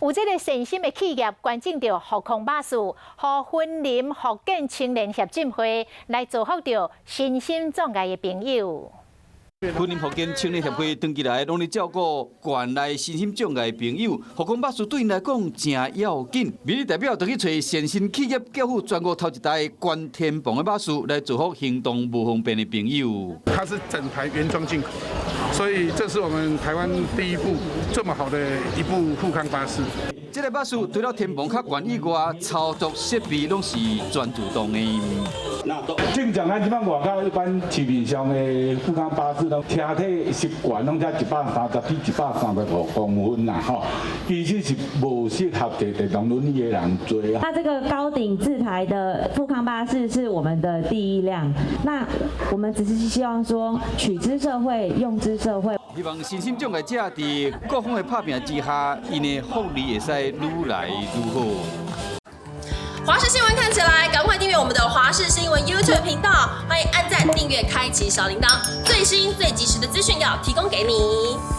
有這個善心的企業捐贈著富康巴士，予雲林福建青年協進會來造福著身心障礙的朋友。雲林福建青年協會長期來攏咧照顧縣內身心障礙朋友，富康巴士對𪜶來講誠要緊。民意代表就去揣善心企業繳付全國頭一台懸天棚的巴士來造福行動無方便的朋友。它是整台原裝進口，所以這是我們台灣第一部這麼好的一部富康巴士。這个巴士除了天棚較懸以外，操作設備攏是全自動的。正常咱這擺外口一般市面上的富康巴士，攏車體習慣攏才130至135公分啦，吼，其實是無適合坐電動輪椅的人坐啊。那這個高頂自排的富康巴士是我們的第一輛，那我們只是希望說取之社會，用之社會。希望身心障礙者佇各方的拍拚之下，𪜶的福利會使愈來愈好。華視新聞看起來，趕快訂閱我們的華視新聞 YouTube 頻道，歡迎按讚、訂閱、開啟小鈴鐺，最新最及時的資訊要提供給你。